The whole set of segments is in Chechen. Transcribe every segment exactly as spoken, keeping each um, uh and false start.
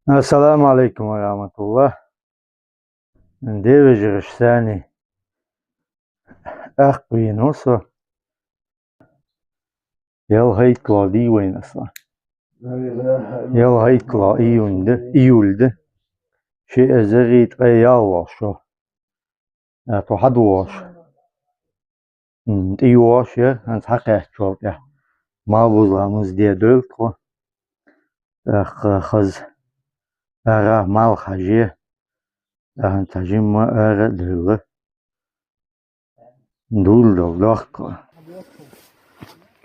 Ассаламу алейкум ва рахматуллах. Девежараш сани. Ахкъвину со. Ял хайтла дивайн асла. Ял хайтла июнда, июльда. Ши эзари тӀе ял лошо. А то хадвош. М, тӀе юаш яр, хӀанз хьакхаьччалца. Ма бузла муз де дойл тхо. ТӀаккха хаз ара мал хьаже. ТӀаккха хьажимма ара дойла. Дул дал дохко.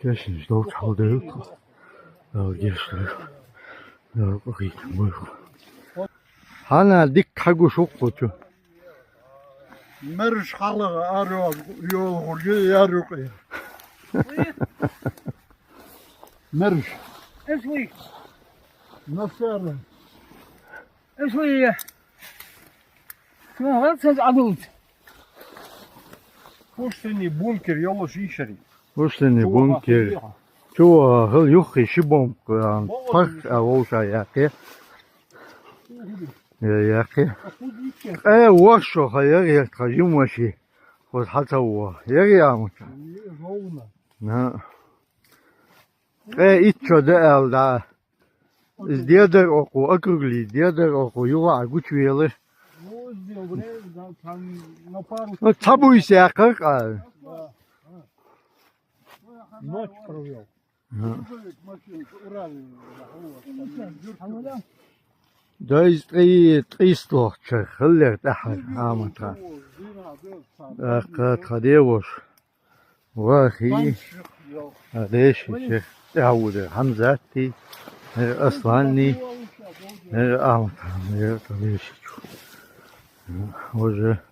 Кешин дол чал дойл тхо. Дал геш дойл. Дал къохит мойх. Хьана дик хьагу шуккъу чу. Мерш хьалага ар йол, йол гурги яр юкъи. Мерш. Эшли. Насара. Эшли. Шуна гъат саз адут. Пуштэни бункер йолош ишари. Пуштэни бункер. Чува хыл юххи шибом, пах а волша яхи. Яхи. Э, вошо хаяр, як хажим ваши. Вот хата во. Яри амута. На. Э, итчо да ал да. Из дедар окъу, округли дедар окъу, юла агучвелы. Ну, табуй сякар а. Ночь провел. Ага. Грузовик, машинка, Урал, вот, там, юртка. Да из три, триста чер, хыллер тахар, амата. Ах, кат хадевош. Вахи. Адеши чер. Тяуде, Хамзати, э, Аслани, э, амата, э, адеши чу. Уже.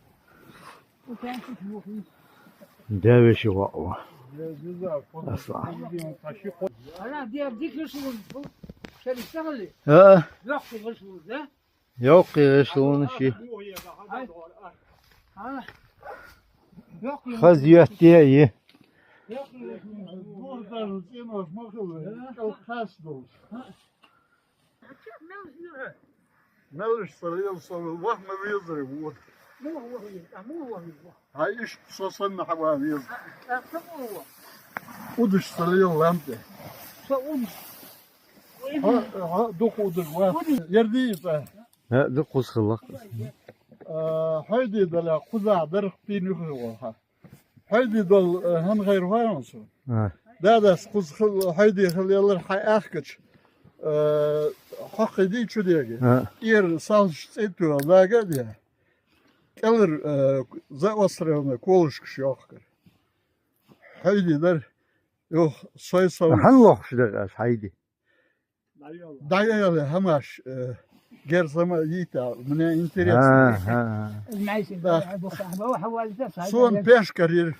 Дявиши ваъва. Асла. Ана, дия, дик ришун, бу, шериф сагали. А? Йоқ, ришун, да? Йоқ, ришун, ши. Ай. Ана. Йоқ, хаз юәтте, е. Йоқ, ришун. Бордан, сен аш мақыл, кал хас дол. Мелыш салил, салил, вах ма везре, вот. Ха, иш сосан на хава вез. Удыш салил лампе. Ха, ха, дух удыш, ва. Ерди ита. Ха, дух кусхылак. А, хайди дала куза дырх пинюхы, ха. Хайди дол, э, хӀана хайр хӀаранцу? А. Дадас кхуз хил, хайди хил ялар хай ахкач, э, хоххиди чудеги. А. Ир салш цӀиту лага де. Келр, э, за островна колышкаш йохкар. Хайди дар, юх, сой сал. ХӀана лохш дар аш хайди? Дайали хамаш, э, герзама йита, мне интересно. А, а, а. Да. Сон пешкарир,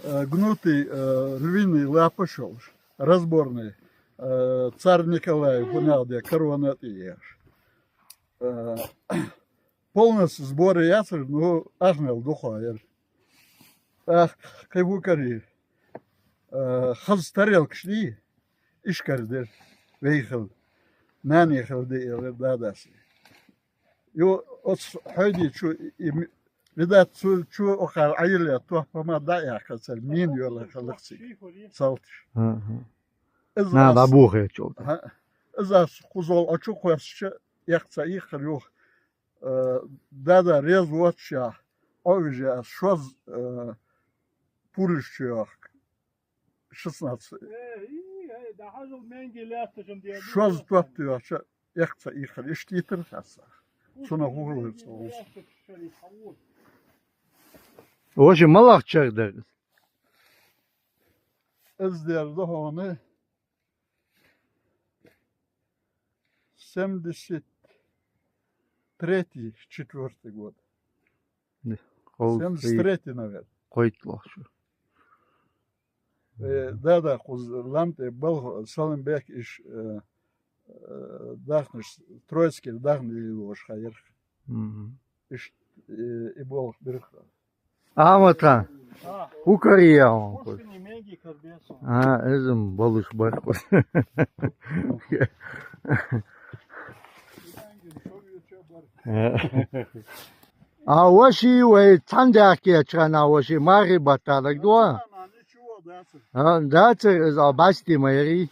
э, гнутый, э, львиный лапы шёлш, разборный, э, царь Николай, хунялде, корона тиеш. Э, полностью сборы ясыр, ну, ахмел духоер. Ах, кайву карир. Э, хаз тарелкаш ди? Ишкар дер, вейхал, нани хал де, э, дадас. Ё, оц хайди чу, и, и, видать, цу, чу охар айыле, то, пома, да, я, кацар, мин ёла халыхси. Салтиш. Мгм. Из На, ас-, да, бухе чёлта. Ха, из ас кузол, а чу квасча, яхца, ихар, юх. Э, дада, рез вотча, овже ас шоз, э, пулиш чуях. Шестнадцать. Э, и, э, да, хажу менги лястышем, да, шоз туапты вача, яхца ихар, иштитр хаса. Суна хугулыр соус. Вообще малах чагдагыз. Эздер дохоны семьдесят третий, четвёртый год. Семьдесят третий, наверное. Койтлах шу. Э, да, да, куз ламт, э, бал Салымбек иш, э, э, дахныш, Троицкий дахны лош хайыр. Мгм. Иш, э, и бол бир. Амата. А. Укария он. Пушкин и Меги Карбесов. А, эзим болуш бар. А ваши вай цхьан даьхкеча хана ваши мари батталаг дуа? А, дацар из а басти майри.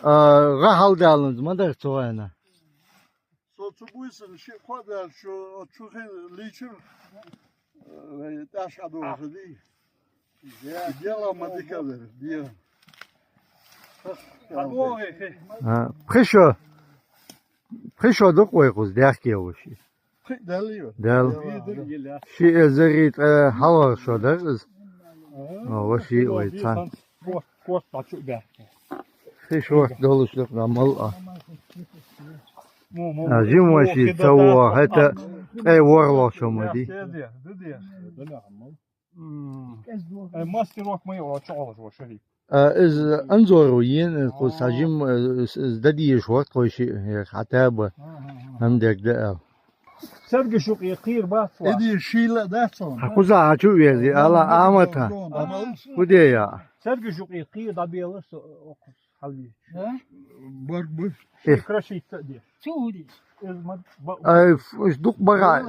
А, гӀа хьалдаланз ма дар цу гӀайна. Со цу буйсан ши кхо даьр шу, цу хи лийчур, э, тӀаш хьадохади. Дела ма дика вер, дела. А, пхи шо, пхи шо дукъ вай кхуз даьхке вуши. Пхи дали ю. Дал. Ши эзари тӀе хьалар шо дар из. А, ваши вай цхьан. Корт, корт бачу бяхке. Хи шорт долуш лукъна мал а. Мо, мо. А, жим ваши ца во, хӀета тӀе ворло шо ма ди. М. Э, мастерок ма йо, чоалаш ва шари. А, из анзору йин, из кху сажим, э, из, из дадиеш ворт хойши, э, хьата ба. Ага, ага. Хам дег да ал. Цергаш юкъе кхийр бац ва. Иди шийла дац он. Хьа кхуза хьачу вези, ала амата. Куде я? Цергаш юкъе кхийр дӀабелар со, о, хьалви. Бар, бар. Ши крашица де. Цу уди. Из ма, ба-, Ай, ф-, уж дукъ бара.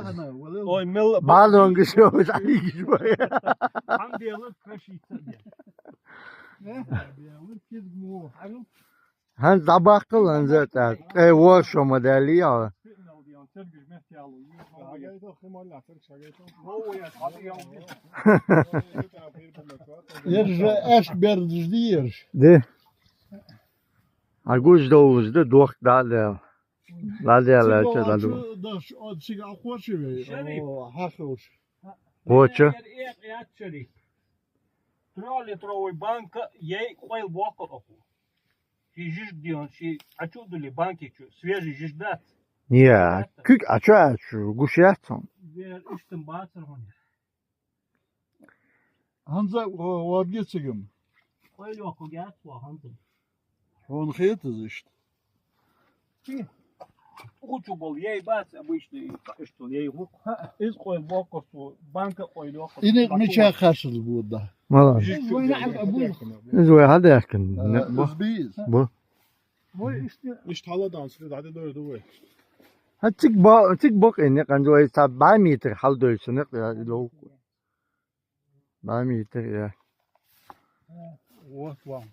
Ой, мел. Балон гишо, уж али гиш бара. Хам белар крашица де. Белар кизмо. ХӀанз дӀабаккхал, хӀанз тӀа, тӀе вор шо ма далли, а. Ер же эшк бердыш ди ерш. Де. А гуж долуж да, дохк да, да. Ладе, ладе, ладе. Цига а хоче ве, о, хахуш. Хоче. Трёхлитровый банка, ей къойл боккъал аху. Ши жижиг дион, ши ачу дули банки чу, свежий жижиг дац. Не, куьг ачу ачу, гуш яц он. Вер иштин бацар хьуна. ХӀанза ва-, варги цигам. Къойл йоккхуг яц ва хӀанза. Хьуна хетаз иштта. Чи? Ухучу бол ей бац, обычный, иштта ей гӀук. Из къойл боккъал цу, банка къойл йоккхал. Ини мича хашал буда. Мала. Из вай хьадаьккхина. А, из бу. Из бийз. Бу. Ишт хьаладан сири дади дойр ду вай. Хьа циг бо-, циг бокъ ини къанзой ца ба метр хьал дойсуна, я, лоуку. Ба метр, я. Вот вам.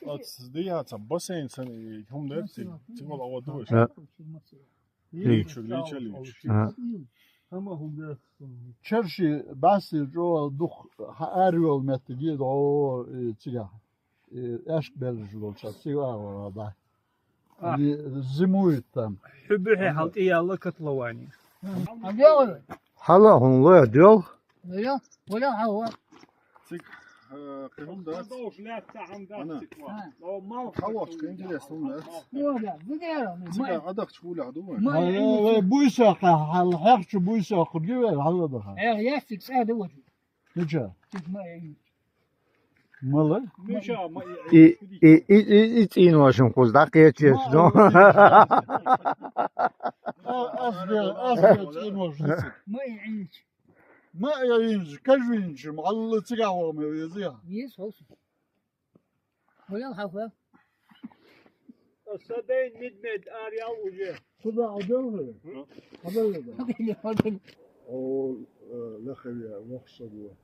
От сиздия ца бассейн сан и хум дер циг, циг вал ава дойс. Я. Личу, личу, личу. А. Черши баси жо дух ха арвел метте гид о, э, цига. Э, эшк белж лол ца цига ава да. А. Они зимуют там. Хьу бухӀи хьалтӀи яла котловани. Хьала хьун лоя дел? Лоя, лоя хьала. Цик, э, кхин хӀун дац? Ана. Хьалоч, интересно, хӀун дац? Цик, а, адахча хӀуля хӀу ду вай? Ай, ай, ай, буйса, ха-, хьал, хьехчу буйса, хурги вай, хьала даха. Э, я цик цӀа ду вай. Нича? Цик ма, э, Мала? И, и, и, и, и цӀийна вашин кхуза дӀакхечеш, ну. А, ас бе-, ас бе цӀийна вашин. Ма и инч. Ма и инч, кажу инч, ма Алла цига ва ма везия. Есть, хос. Валял хафа. Садайн мидмед арял уже. Куда одел вы? Одел вы? О, э, лахавия, вахсагу.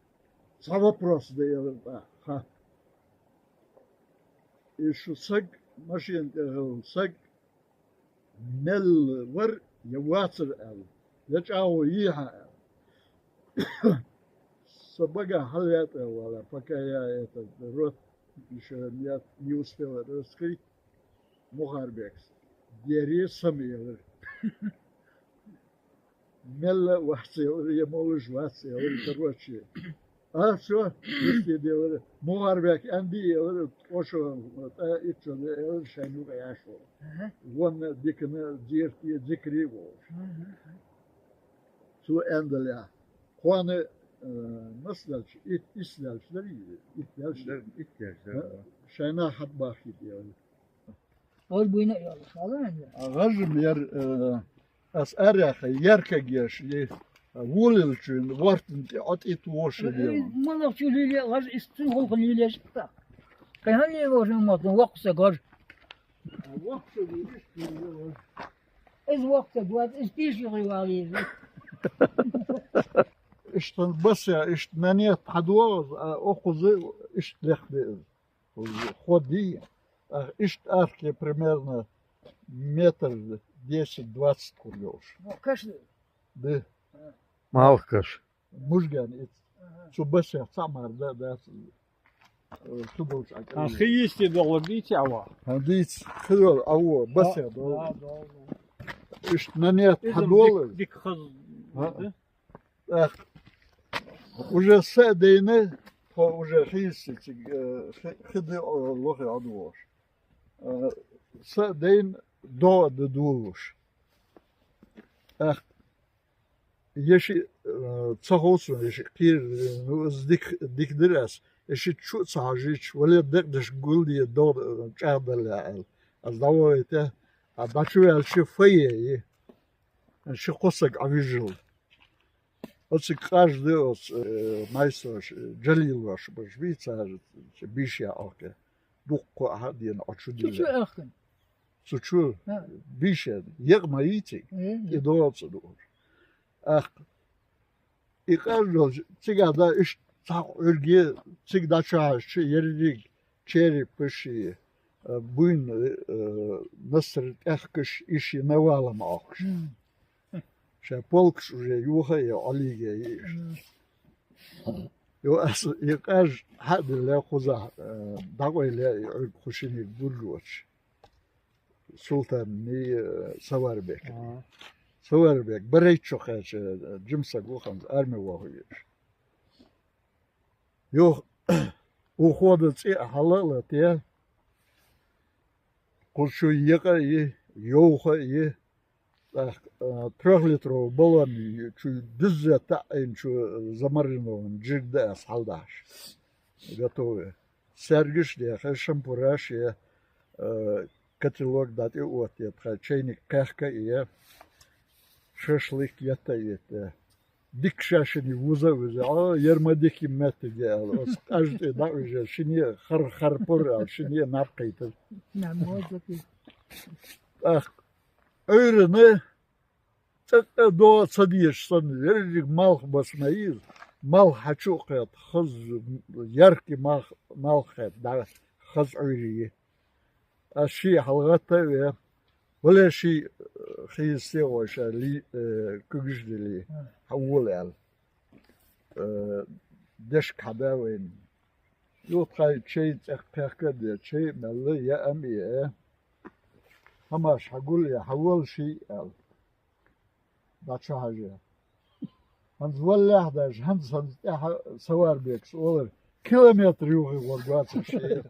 Са вопрос да я, а, ха. И шу саг, машин тӀехал саг, мел вар, я вацар ал, я чӀаго йихьа ал. Са бага хьалвятӀа вала, пока я этот рот ещё не, не успел раскрыть, Мухарбекс. Дери сам елар. Мелла вац елар, я молуш вац елар, короче. А, всё, вести делар. Мухарбек, анди елар, ошо, та иччо елар, шайну яшо. Ага. Вон дикна дирти, дикри вол. Ага. Цу эндале. Кхоана, э, маслалч, ит, ислалч дари, ит ялч. Дар, ит ялч, дар. Шайна хат бахит я. Ой, буйна я, шала я. А гажим яр, э, ас аряха, яркаг яш, е, а, вулил чуин, вартин ти, от ит воши я. Мала чулиле, гаж истин холхан иле шта. Кайхан ле гажим мат, вакса гаж. Из вокта гваз, из пижи гъивал еза. Иштта басе, иштта нанет хьадогӀаз, а окхуза иштта лехбе из. Хо дий, а иштта арке примерно метр десять-двадцать кур йолуш. Каш ди. Малх каш. Мужган иц. Цу басех цхьа мар да, дац. Э, цу болчу а, хи йисте догӀур дийци ава? Хан дийци, хи догӀур, аво, басех догӀур. Иштта нанет хьадолу. Дик, дик хаз. ТӀаккха уже са а дайна, тхо уже хи йисте цига, э, хи, хи ди, э, лохе ӀодугӀуш. Э, са а дайна, догӀа дан долуш. ТӀаккха я ши, э, ца ховсу, я ши кхийра, ну, из дик, дика дира ас, я ши чу а ца хьажийча, вале декъадеш гулде догӀа, э, чӀагӀдалла аьлла. Ас дӀавахийта, а дӀачуваьлча фойе, ши кхо саг Ӏавижжал. Оцу къаж ду оцу, э, майсош, э, Джалилош баш бий цара, цу бийша Ӏохке. Дуккха а хьа а дена Ӏочу дилла. Цу чу аьхкина? Цу чу. Бийша, екъа ма йий цига. Э, и догӀа ца дууш. ТӀаккха и къаж долчу цигахь дан иштта цхьаъ Ӏуьрге цига дӀачу хьаьжча, ерриг черепаш и, э, буйна, э, насар тӀехкаш и ши навалам Ӏохкуш. Ша полкаш уже юха а я, Ӏалиге йиъаш. Йо, аса и къаж хьа а дилла кхузахь, э, дӀакъойле и Ӏуьрг кху шиниг гуллучу. Султанний, э, Саварбек. Саварбек, барайчу кхаьча, э, жимсаг ву ханза арми вохуьйтуш. Юха, ухода цӀе а хьала а лате, кхуза чу екъа а йи, йовха а йи, тӀаккха, а, трёхлитровый баллон чу дуьзза таӀийна чу замаринованный жирг дан ас хьаладахьаш. Готовый. Сергаш а деха, шампураш а я, а, котелок дӀатӀе а оттае, тхан чайник кхехка а я, шашлык етта а етта. Дика ша шиниг вуза а вуьзу, а, яр ма дика меттиг я аьлла, оцу къаж тӀе дӀа а вижа, шине а хар-, харпур аьлла, шине а наб кхийтира. ТӀаккха Ӏуьйранна цӀаккха догӀа ца дезаш санна, ерриг малх баса ма йийза, малх хьан чу а кхетта, хаза, яркий малх, малх кхетта, дӀа хаза Ӏуьйре йи. Ас шиъ хьалагӀатта а ве, вале шиъ, э, хийза сегӀойша ли-, э, куьгаш а дели, хьан вола аьлла. Э, дешка хьан да вайна. Юха тхайн чай цӀе кхехка а де, чай а мелла, яа а е, хӀамаш хьан гулъе, хьан вола шиъ аьлла. ДӀачу хьажа. ХӀанз валлехь даже, хӀанз, хӀанз тӀаьхьа Саварбекас олар, километр юххе гӀоргвацахь шиъ.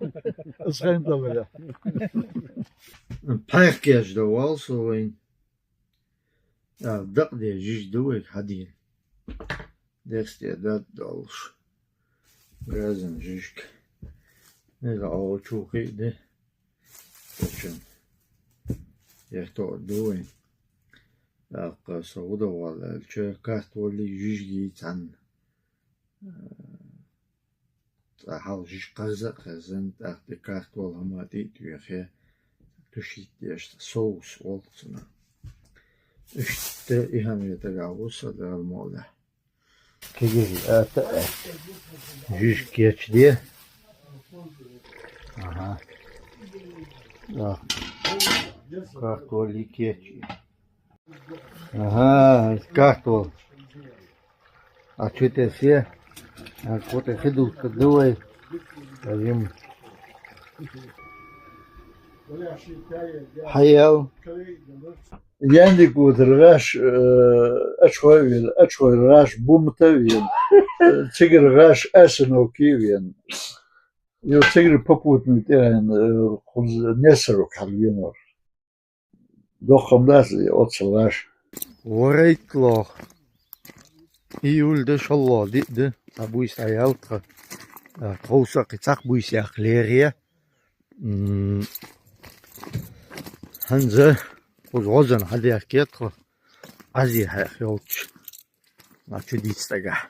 Ас хайн даларе. Пхьаьхкеш дан вал со вайн. А, дакъа де жижиг ду вайга хьадийна. Дерсте дад долуш. Грязен жижиг. Мега Ӏочу хи а де. Кочан. Яхто а ду вайн. ТӀаккха со хӀун дан валла аьлча, картоли жижигий цхьанна. Цкъа хьалха жижиг кхарза а кхерзина, тӀаккха тӀе картол хӀума тӀе а тоьхе, тушить деш, соус олу цунах. Иштта и хӀама тӀехь ву сан Дала мукъ лахь. Кегий атта а, жижиг кечде. Ага. А, картоли кечде. Ага, картол. А чу тӀе се? А кху тӀе хи дулка ду вай. А йим. Хьаял. Яндик вутар гӀаш, э, ачхой вен, ачхой гӀаш бумта вен, э, цигара гӀаш асиновки вен. Ю цигара попутный тӀе, э, кхуза Несарок хьалвенор. Доккха ма дац и оццул гӀаш. ВорхӀитталгӀа июль ду, шолгӀа диъ ду, цхьа буьйса дӀаяьлла тхан. А, тховса кхин цхьаъ буьйса яккха лерина. М, хӀанз кхуза гӀозанна хьадехке тхо, Ӏазе хьех йолчу. А чу дийца тӀагахь.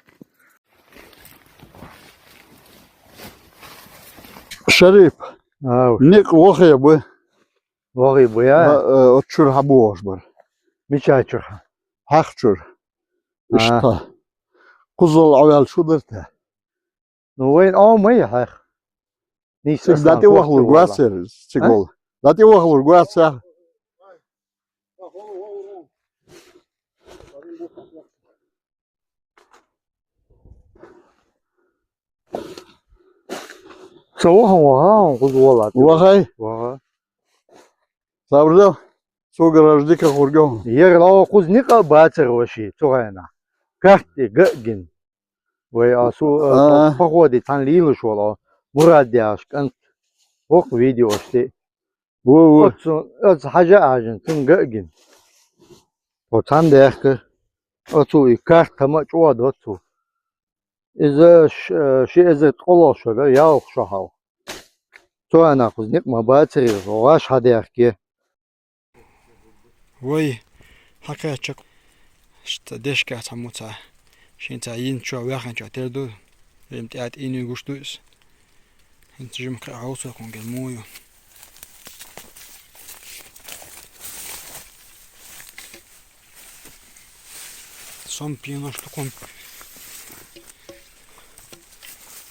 Шарип, ау, некъ вохе бу. ВогӀий бу я? Ла, э, оцу чуьра хьан бохуш бара? Мича чуьра? Хьаьх чуьра. А. Иштта. Кхуззал Ӏоваьлла шу дара те? Ну, вайн Ӏомай хьаьх. Цига дӀатӀевахалур гуацара, цига волу. ДӀатӀевахалур гуаца. Ца вахан ваха, хӀун кхуза волу? Вахай? Ваха. Сабрдал, цо гараж дика хургал. Яра лао кхуза никъа а бацара ваши, цу гӀайна. Катти гаггин. Вай асу, а, походе цхьана лийла шула, Мурад яхаш кӀант. Вокху видеошти. Ву, ву. Оцу, оцу хьажа а хьажина, цунна гаггин. Оцу цхьана дехка. Оцу и карт хӀама а чӀогӀа доцу. Иза ш-, ши эзар ткъолгӀа шо дара, ялх шо хьал. Цу гӀайна кхуза никъ ма бацаре, ваш хьадехке. Вай, хьакхаьчча, иштта дешка цхьа муца, шен цхьа йина чо, ваьхна чо тера ду, рем тӀаьтӀа ийна гуш ду иза. ХӀинца жимма кхаъ хьовсо кхуьнгара муха ю. Сом пенош тукхун.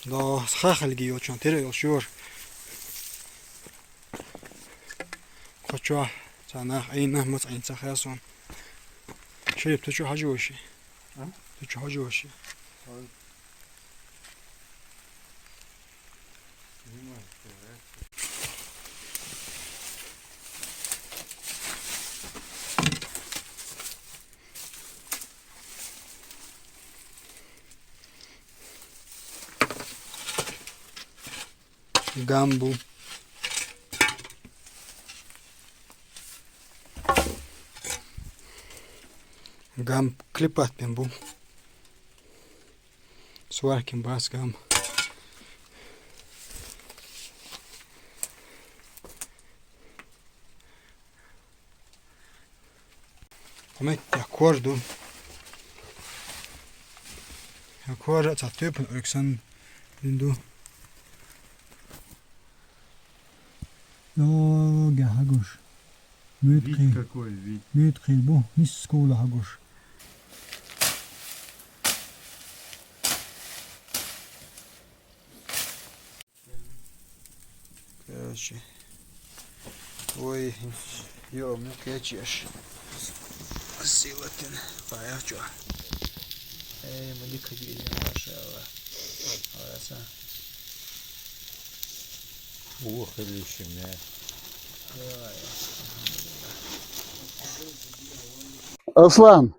Да, хахалги йолчун тера йолуш йора. Кхо чо, цхьа нах Ӏийна, маца Ӏийна ца хаьа суна. Шарип, ту чу хьажа ваши? А? Ту чу хьажа ваши? Ой. Гам бу. Гам клепать бен бу. Сваркин бас гам. Кху меттехь кор ду. Кора а цхьа тоьпан Александр дин ду. Йоге хьагуш. Вид какой вид. Муьтхил бу, нисса кула хьагуш. Короче. Ой, ё-моё, кечеш. Силатин, паяхчо. Эй, мы не ходили, машалла. Аласа. Ух, или шимя. Аслан,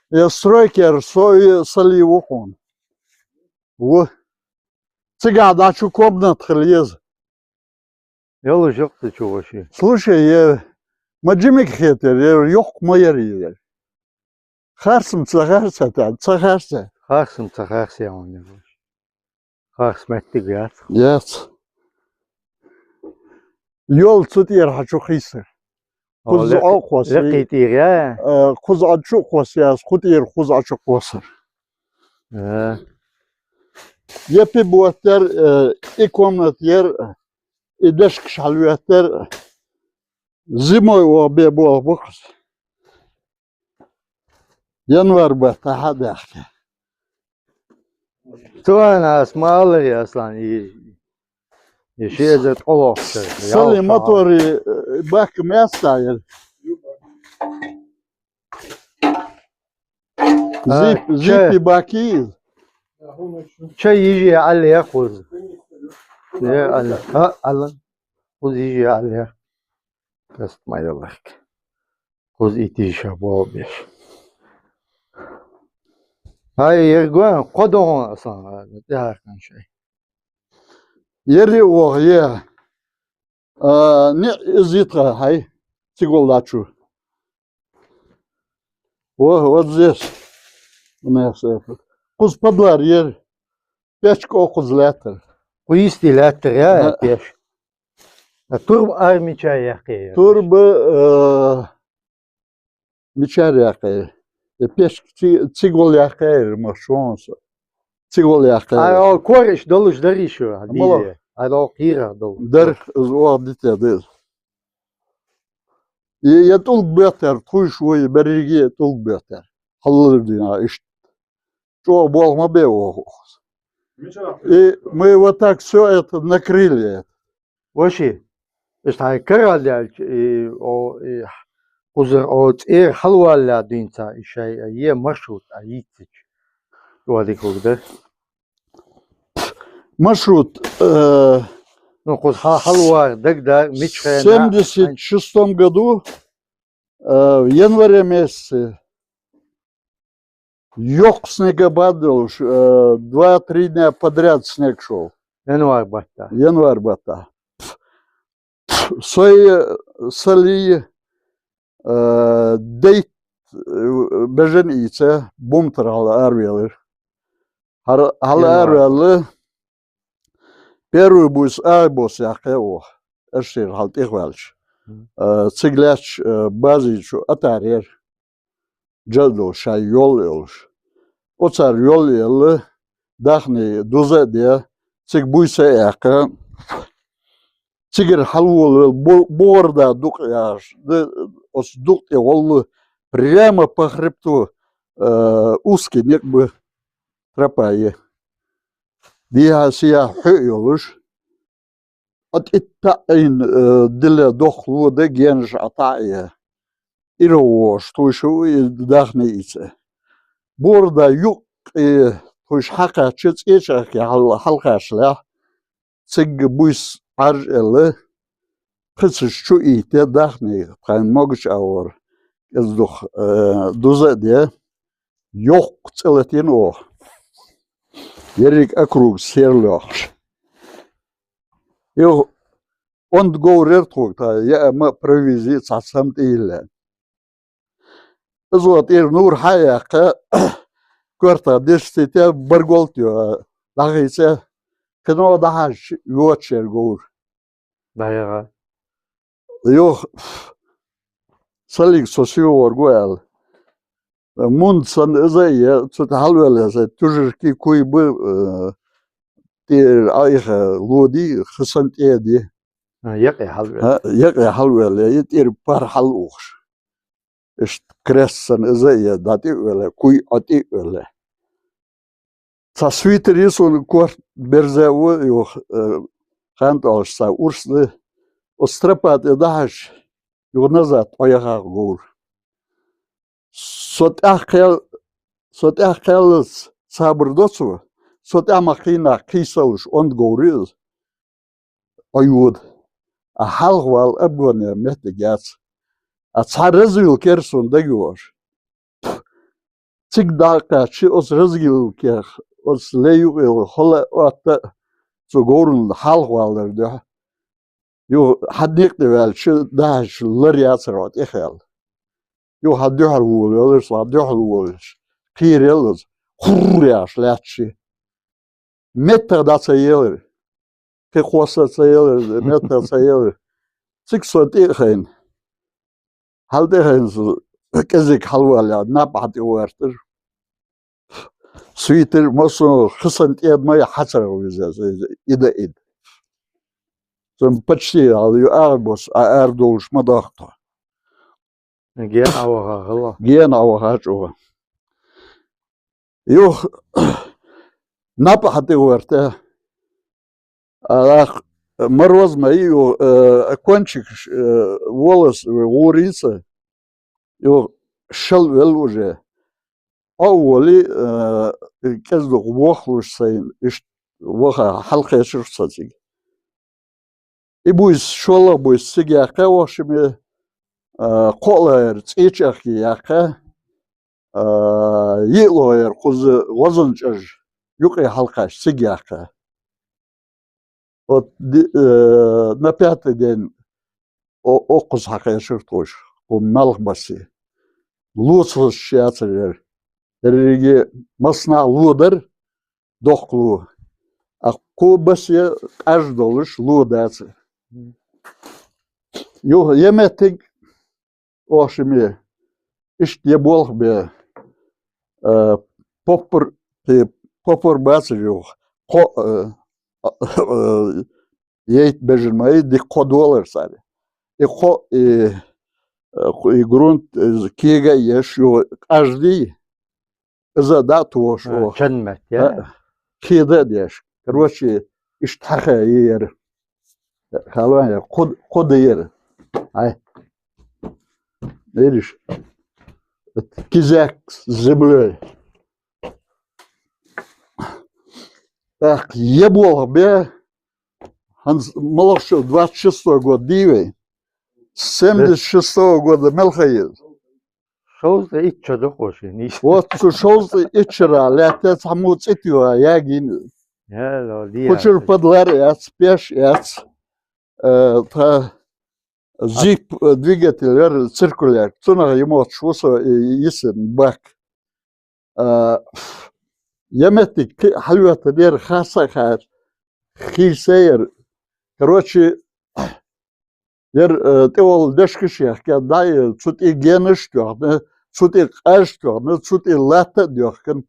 я стройкер, сой сали вукун. Ву. Цигахь дӀа чу комната хила еза. Йолуш йоккху чу ваши. Слушай, я, ма жимиг хетар, я йоккха ма яр яр. Харсам ца харса, та, ца харса. Харсам ца харса, я вон йолуш. Харс меттиг яц. Яц. Йол цу тӀера хьан чу хийсар. Кхуза Ӏо кхосса. Лекхий тӀера, я? Э, кхуза Ӏа чу кхосса, яс, кху тӀера кхуза Ӏа чу кхоссар. Э. Я пи боттар, э, и комнат яр, и дешкаш хьалветтар. Зимой оха бе болх бу кхуза. Январь баттахь а даьхки. Цуьнан ас ма аллара, Аслан, и, и ши эзар ткъолгӀа шо. Сали мотори, э, бак места яр. А, зип-, чай. Зипи баки. Чай йижи алле кхуза. Е, алле. А, алле. Кхуза йижи алле. Каст ма яллахь. Кхуза итт йижи ша боху беш. Хьай, ерг ван, кхо догӀун асан, тӀаьхьа шай. Ери оха, е. А, не, иза йитха, хьай, цигул лачу. О, вот здесь. У нас это. Кхуза падлар ери. Печка о кхуза лаьттар. Кху йисте лаьттар, я, пеш. А турба ара мича яьккхи? Турба, э, мичара яьккхи? Э, пешка ци-, цигул яьккхи, ма шонса. Цигул яьккхи. А, о, кориш долуш дариш ю, а, мало. Диле. А, о, кхира долуш. Дар, из оха дите дез. И я тӀулг беттер, тхуйш вуй, берриге тӀулг беттер. Хьаллар дина иштта. ЧӀогӀа болх ма бе оха. И мы вот так все это накрыли. Ваши, иштта хьай карал яьлча, и, о, и, кхузара о цӀера хьалвалла динца, и шай, а, е маршрут, а, йийцича. Вадик хурда. Маршрут, э, Ну, кхуза хьал-, хьалвар, дагдар, мичхена, В семьдесят шестом году, э, в январе месяце, йоккха снегопад йолуш, э, два-три дня подряд снег шёл. Январь баттахь. Январь баттахь. Сой, э, салий, э, дейт, э, бежан ийца, бумтар хьала аравелира. Хьала, хьала Январь. Аравелла, первый буйса Ай бос яьккхи оха, Эрсера хьала тӀехваьлча. Мгм. Э, цига лаьтташ, э, базичу атарера. Джа а долуш, шайн йол а йолуш. Оцара йол а елла, даьхни дуза а де, цига буйса а яьккха, цигара хьалволавелла, бу-, бугӀар да дукъ яхаш, д-, оцу дукъ тӀе гӀолла, прямо по хребту, э, узкий некъ бу, тропа е. Дехьа-сехьа хьоь а йолуш, Ӏа тӀе таӀийна, э, дилла дохло дан генаш Ӏа таӀе. Ира вош, тхуйша ву и даьхни ийца. Борда юккъе тхуйша хьакхаьчча, цӀечӀахке хьал-, хьалхаьччалехь, цига буйса Ӏаржъелла, кхицаш чу ийте даьхни, тхайн могачу агӀор, кӀезиг дух, э, дуза а де, йоккха цӀе латийна оха. Ерриг округа серлоьхуш. Юха онда говр яра тхуга, тхан яа ма провизи, цхьацца хӀума тӀейиллина. Иза тӀера нур хьа а яьккха, коьртах дешцийте, барголта йо, дӀахийце, кхино дӀахьаьжча, йоцуш яра говр. ДӀаяха. Юха, салиг со сийлахь гу аьлла. Мунда санна иза а е, цу тӀе хьалавелла, сан туьжаркий куй бу, э, тӀера Ӏайха лоди, хи санна тӀе а ди. А, якъе хьалавелла. А, якъе хьалавелла, и тӀера пар хьалаухуш. Иштта крест санна иза а е, дӀа тӀе а велла, куй Ӏа тӀе а велла. Цхьа свитер ю суна корта берзе а ву, юха, э, хан тӀехь цхьа урс ду. Оцу тропа тӀе дахьаш, юха назад ткъо яха говр. Со тӀаьхкхел-, со тӀаьхкхеллалц сабар до цо, со тӀаьхьа ма кхийна кхийсалуш онда говр ю иза. Ӏа йода. А хьалха вала обгон ян меттиг яц. А цхьа развилка яра суна дагайогӀуш. Цига дӀа а кхаьчча, оцу развилкех, оцу лай юкъа йолу хала а, отта а цу говрана хьалха валар дуьхьа. Юха хьан некъа тӀе ваьлча, дахьаш лар яцара хьо тӀехаьлла. Юха хьан дуьхьал волавелира, со хьан дуьхьал волуш, кхийрелла иза, хурр яхаш лаьтташ. Меттах дӀа ца елира. Кхин кхосса ца елира, меттах ца елира. Цига со тӀе а хайна. Хьал тӀе а хайна со кӀезиг хьалаваллехь, наб хьан тӀе гӀоьртира. Свитер, массо а хи санна тӀе а ма я хьацарах виза, и да и да. Сан почти хьал ю ара бос, а ара долуш ма дохку. Гена Ӏа ваха хилла. Гена Ӏа ваха чӀогӀа. Юха, наб хьан тӀе гӀоьрта. Ах, мороз ма ю, э, кончикаш, э, волос, э, гӀур йийца. Юха шал велла уже. Ӏа а воли, э, кӀезиг дух вохлуш сайна, иштта ваха хьалакхечира со цига. И буйса, шолгӀа буйса цига яьккхи вахшаме, а, кхоалгӀа яра цӀечӀахке яьккхи, а, йиълагӀа яра кхуза гӀозанчӀаж юкъе хьалакхаьчча цига яьккхи. Вот ди-, э, на пятый день о-, оккхуза хьакхечира тхуша, кху малхбасе. Лоцалуш яцара яра. Ерриге массанахьа ло дара, дохко ло. А кху басе къаж долуш ло дацара. Юха я меттиг, вахшаме, иштта я болх бе, э, поппар, э, поппар бацара юха. Кхо, э, э, яйта бежан ма ю, дика кхо долара цара. И кхо, и э, и грунт, э, кега еш, ю, каждый, из а да туш, А, о. Чан мет, я? А, кеда деш. Короче, ишт хаха ер. Халван я, код, код ер. Ай. Видишь? Кизяк с землей. Так, ебол бе. Ханз молодший, двадцать шестой год дивей. С семьдесят шестого года мелхаез. Шолза ичча дохоши, ниш. Вот цу шолза иччара лятец хаму цитюа ягин. Я, ло, лия. Кучур подлар яц, пеш яц. Э, та джип, э, двигатель, циркуляр. Цунага ему шусо, э, исен бак. А, я меттиг хьалвета дер хаса хар, хил сейер. Короче, ер, э, тӀе вол дешкаш яхка, дай, цу тӀе генаш тохна, цу тӀе къаш тохна, цу тӀе латта дохкан,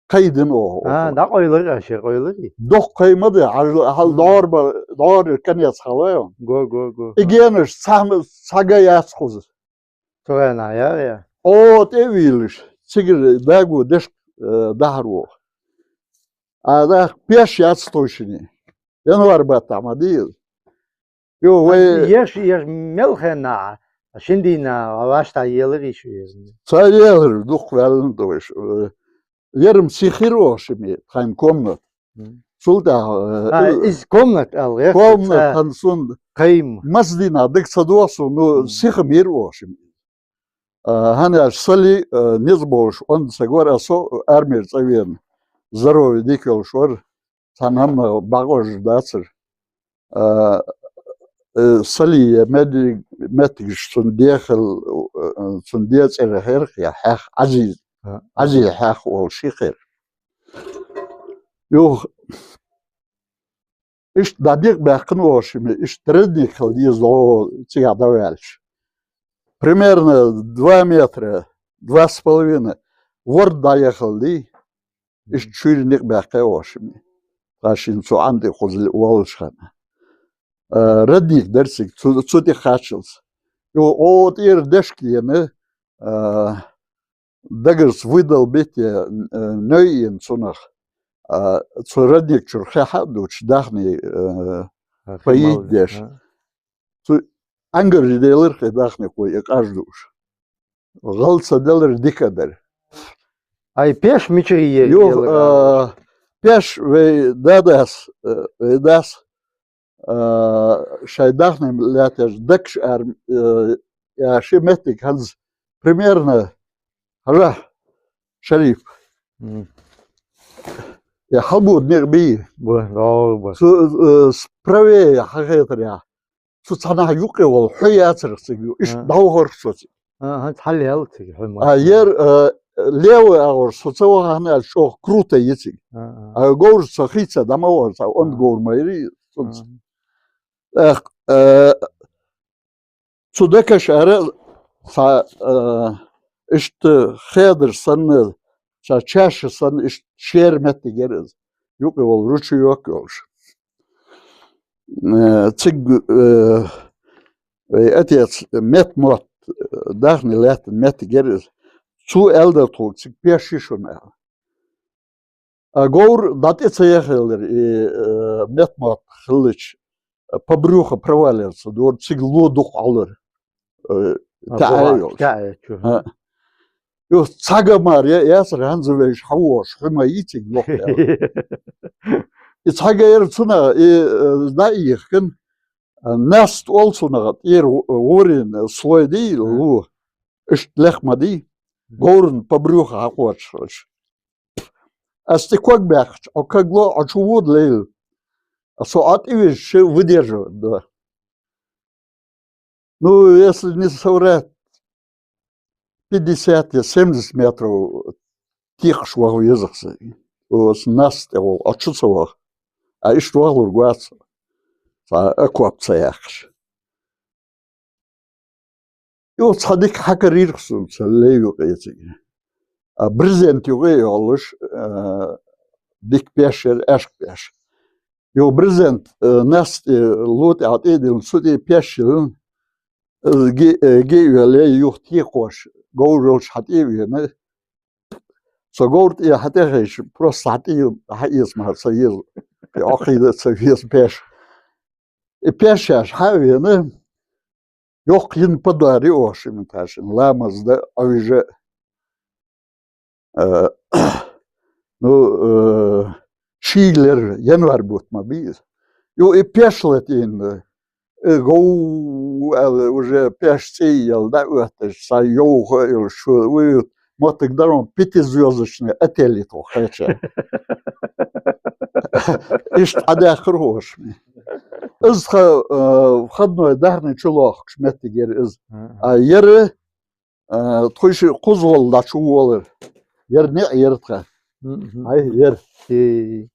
кайдин о. А, да, къойлар, а, шер къойлар. Дох кайма да, хал, хал дор ба, дор конец халай он. Го, го, го. И генаш, сам, сага яц хуз. Турена, я, я. О, тӀе вилиш, цигир дагу деш, э, дахар во. А да пеш яц тойшини. Январь бата ма ди. Ю, вай еш, еш мелхена, шиндина, авашта елер иш езни. Ца елер, дух вален тойш. Э, ерм сихир о шими, тхан комнат. Мгм. Султа, э, А, э, из комнат ал, я? Комнат, а, хан сун. Кайм. Маздина, дык садуасу, ну, Мгм. Сихмир о шими. А, хана сали, э, низ болш, он сагвар асо армир цавен. Здоровье дикел шор, сан хамна багож дацер. А, э, сали, э, меди, метгиш сун дехел, э, сун децер херх, я хах, ази, А. Ази хах ол шихер. Юх, ишт дадик бахкын о шими, ишт родник хал ди зо цига давяльш. Примерно два метра, два с половиной. Ворд даехал ди, ишт чуйрник бахка о шими. Ташин цу анди хузли уолшхана. Э, родник дерсик, цу, цу ти хачылс. Ю, о, тир дешкиены, э, дагерс выдал бите, э, нёйин цунах. А, цу родник чур хеха дуч, дахни, э, А, поить химал, деш. А. Цу ангар делер хе дахни кой, и каждуш. Галца делер дикадер. Ай, пеш мичри е-, Юх, елер, а, э, пеш вей дадас, э, вей дас, э, шайдахни лятеш дакш ар, э, я ши метик ханз примерно, хажа, Шарип. Мгм. Я халбуд не би. Бу, догъу бу. Су, э, справе я хахетер я. Су цана юкъе вол, ху яцер сигю. Иш А. Дау хор соци. А, ха, цхьал ял циги, хӀума. А, ер, э, левый агъор, соца вахана ал шох круто ециг. А, а. А гор со хица дама вор, са он А. Гор майри, А. Сунц. Эх, э, цу дакаш ара, са, э, ишт хедр санна, са чаша санна, ишт шер метти герез. Юкъе вол ручеёк ёлш. Э, циг, э, э, отец мет мот, э, дахни лет мет герез. Цу элда тхуг циг пеши шуна. А гор дати цеяхелер, и, э, мет мот хылыч, э, по брюху проваливается, дор циг лу дух алыр. Э, А, та гор ай ёлш. Та ай чу. А. Ю цага мар, я, я сразу веш, хавош, хума ициг лох, я. И цага ер цуна, и, э, да ихкин, э, наст ол цуна, ир у-, урин, э, слой ди, Мгм. Лу, ишт лехма ди, Мгм. Горн по брюху хаквач, хоч. А стекок бяхч, а как ло, а чувуд лейл. А со от и вещи выдерживает, да. Ну, если не соврать, пятьдесят и семьдесят метров тихо швах везахса. Ос нас того, а чё сова? А и что вахлур гуац? Са окопца яхш. И ос хадик хакарир хсун, са лею къециг. А брезент югы ёлуш, э, дик пешер, эшк пеш. Ю брезент, э, нас, э, лут, а ты дил, сути пешил, Ги, э, ги а йоале, юха текхош, говр йолча хьатӀе а вена. Со говра тӀера хьатӀехайша, просто хьатӀе, хьаэца мара ца еза. Ӏохайда ца веза пеш. И пеш яьш хьа а вена, йоккха йина подари оха шимма тхьашин, ламаз да, Ӏовижа. Э, ну, э, шийга лер январь бутт ма бий из. Ю и пеш латийна, э, гов аьлла, уже пеш цӀий яла дӀаотташ, са йовха а йолаш, шу вуют, моттиг дарон пятизвёздочный отель тхо хайча. Иштта хьадаьккхар хӀош. Из тха, э, входной даьхни чу лохкаш меттиг яр из. А яр, э, тхойши кхузгӀолла дӀачу волар. Яр неӀ яр тха. Мгм. Ай, яр. Эй,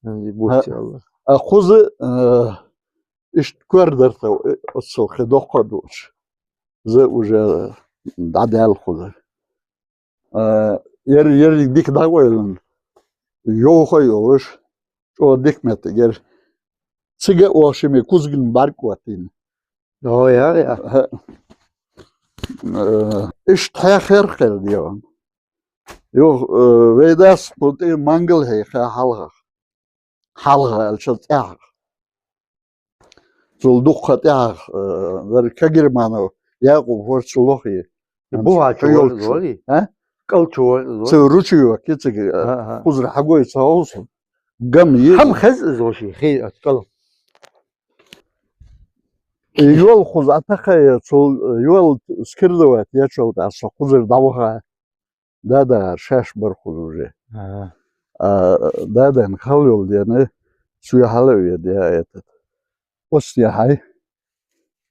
ай, бу А, чалла. А кхуза, э, иштта коьрдар тха, э, оццул хи доккха а дугӀуш. Из уже дӀадаьлла кхуза. Э, яр, яр дика дӀагӀойлан. Йовха а йолаш, чӀоагӀа дика меттиг яр. Цига а оха шимма кузган бӀарг оттийна. О, я, я. Э, иштта хьехар хер дегӀан. Юха, э, вай дас кху тӀе мангал хьийха хьалха. Хьалха аьлча тӀехьа. Цул дукха тӀехьа, э, вер Кагерманов Якъуб хӀорш лохе. Бу а чу вар из вари? А? КӀал чу вар из вари? Цу ручеёк я цига, э, Ага. Кхузара хьагой ца ховсу. Гам е. Хьам хез из воши, хи а кӀал. И йол кхуза атакхая, цул, э, йол скирдовать яьчул тӀехьа со кхузара дӀаваха. Дадагара шаьш бар кхуза уже. Ага. А, дадана хала йола дена, цу хьала а веде этот. Оцу тӀера хьай.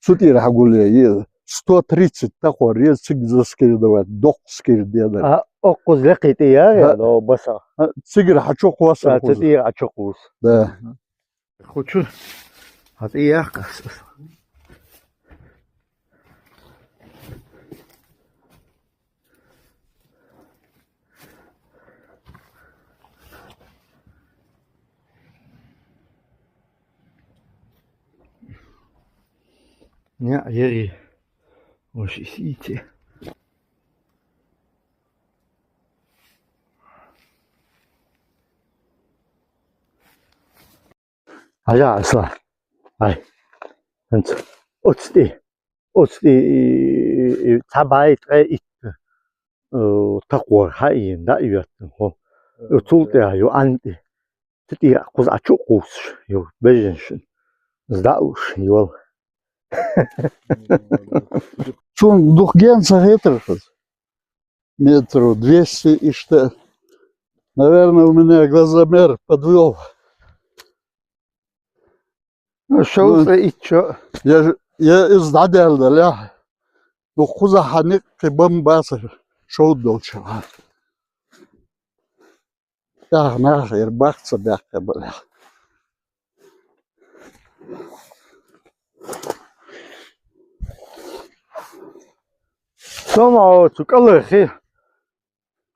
Цу тӀера хьагулъе, е сто тридцать такхор, е цига за скирдовать, доккха скирда дар. А, оккхуза лекхий тӀе я, Ха. я, до баса. А, цигара хьачу кхоссар А, цу кхуза. тӀера хьачу кхус. Да. Мгм. Хочу. А тӀе яхка. Не, ери. Уж исите. Ажа, асла. Ай. Ханц. Оцти. Оцти, и, и, и, цхьа бӀай ткъе итт, э, такхор хьаийна, дӀа а йоьттина, хӀо. Э, цул тӀехьа ю Ӏанти. Цу тӀера кхуза Ӏачу а кхуссуш, ю бежанаш. ЗдаӀуш, йол. Цунна дукха ген ца хетар хаза. Метров двести иштта. Наверное, у меня глазомер подвёл. Ну, шовзткъе итт чо. Я, я из дӀадаьлла дале. Ну, кхузахьа никъ кхин бан бацар шовда долча. ТӀаккха наха яр бахца баьккха бале. Сома оцу кӀалхи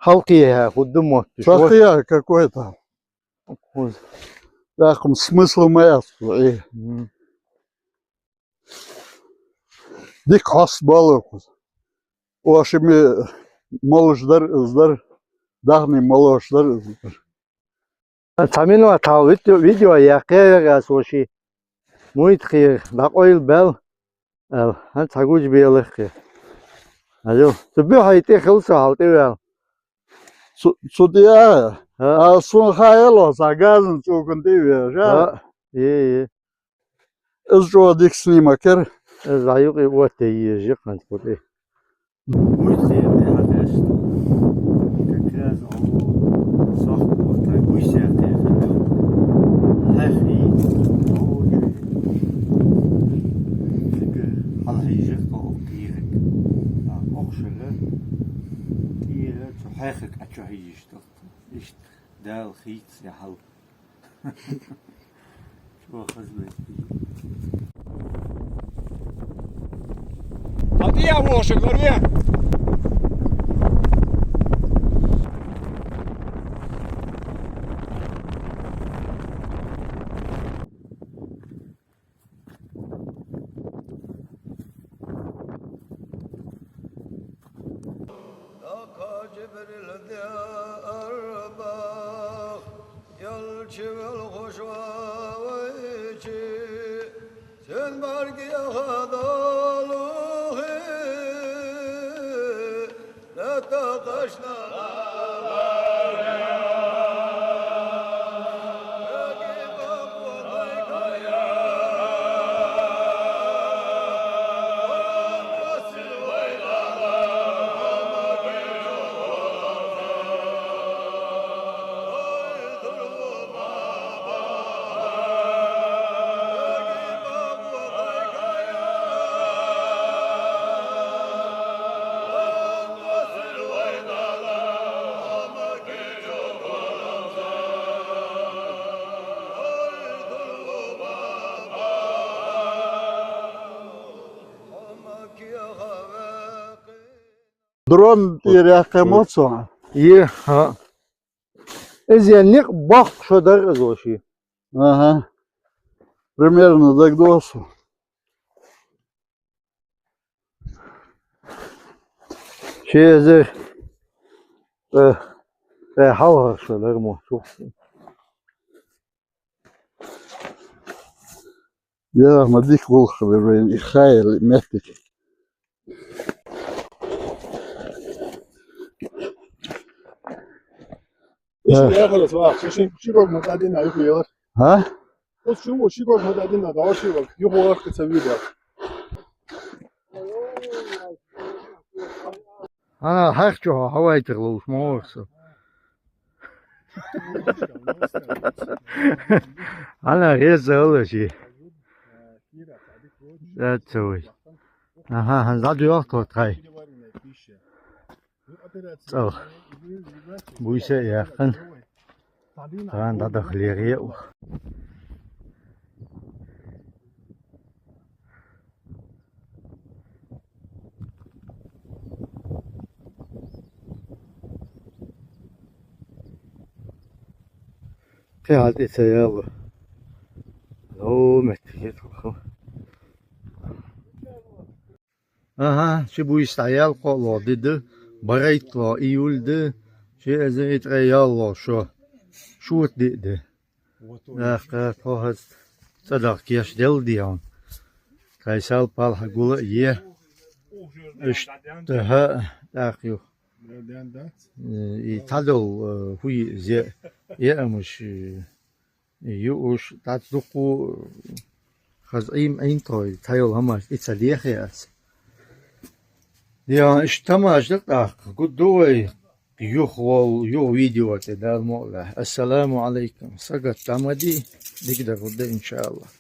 хьалкхехьа хӀу ду моттуш. Сахия какой-то. Хуз. Баьккхам смысл ма яц, э. Мгм. Дика хьост болу кхуза. Ошими молуш дар, из дар, дахни молуш дар, из дар. Цхьа минута хьал видео, видео яьккхе вегас воши. Муйт хир, дӀакъойл бел. Эл, хӀан ца гуж белахки. Алло, цу бухьай тӀе хилса хьал тӀе вел. Цу, цу тӀе а? А. А, сун хайало, са газан цукун тӀе вел, жа? А, е, е. Из чӀо дик снимакер. Из аюкъи вот те ежи хант кути. Муйт хир бе хатест. Как раз о сох вот так гусь я те хател. Хахи. О, чуй. Фиг, хал хижи то кирик. А, охшага. Кира, чу хахик, а чу хижи что. Ишт, дал хит я хал. Чего хазбет? А ты я воши, говорю. Жибрил де арбах, ялчывал хушвавайчи, сен барги хадалухи, лата кашна. Дрон тӀера яьккхай мо цо? Е, хӀаъ. Из я никъ боккха шо дара из воши. Ага. Примерно дагадоагӀа сона. Ши эзар, э, э, хьалхара шо дара мо цо. Я, ма дика гӀулакх бер вайна, и хайла моттиг. Ишта яхалас вах, ши, ши, ши гог ма дӀадина, юха елар. А? Ус шу, ши гог ма дӀадина, дӀа ши гог, юха вах, ца вида. Ана хьарчо хьавайтар ловш ма варса. Ана реза ала ши. Зацой. Аха, хан задуял то тай. ЦӀал. Буйса яххан. Тан дадах лериу. Кхе хьал тӀе ца яла. О, метте хеталха. Аха, ши буйса дӀаяьлла кхоалгӀа ди да, барайттлагӀа июль да, ши эзар итӀа яллалгӀа шо. Шота ди да. Дахка тхо хӀанз цӀадахка еш делла дегӀан. Тхай сал палха гула а е. Иштта хӀа, тӀаккха юха. Э, и тхьадолу, э, хӀу йиъза е, е амаш, э, юуш, тӀац дукху, э, хаза Ӏийм Ӏийна тхой, тхьайолу хӀамаш и ца дехе ас. Я, иштта тамаш дан тӀаккха, гуд ду вай, юха волу, юха видео тӀе Дала мукъ лахь. Ассаламу Ӏалайкум. Сагатта ма ди, дика дан гӀурда, иншааллахӀ.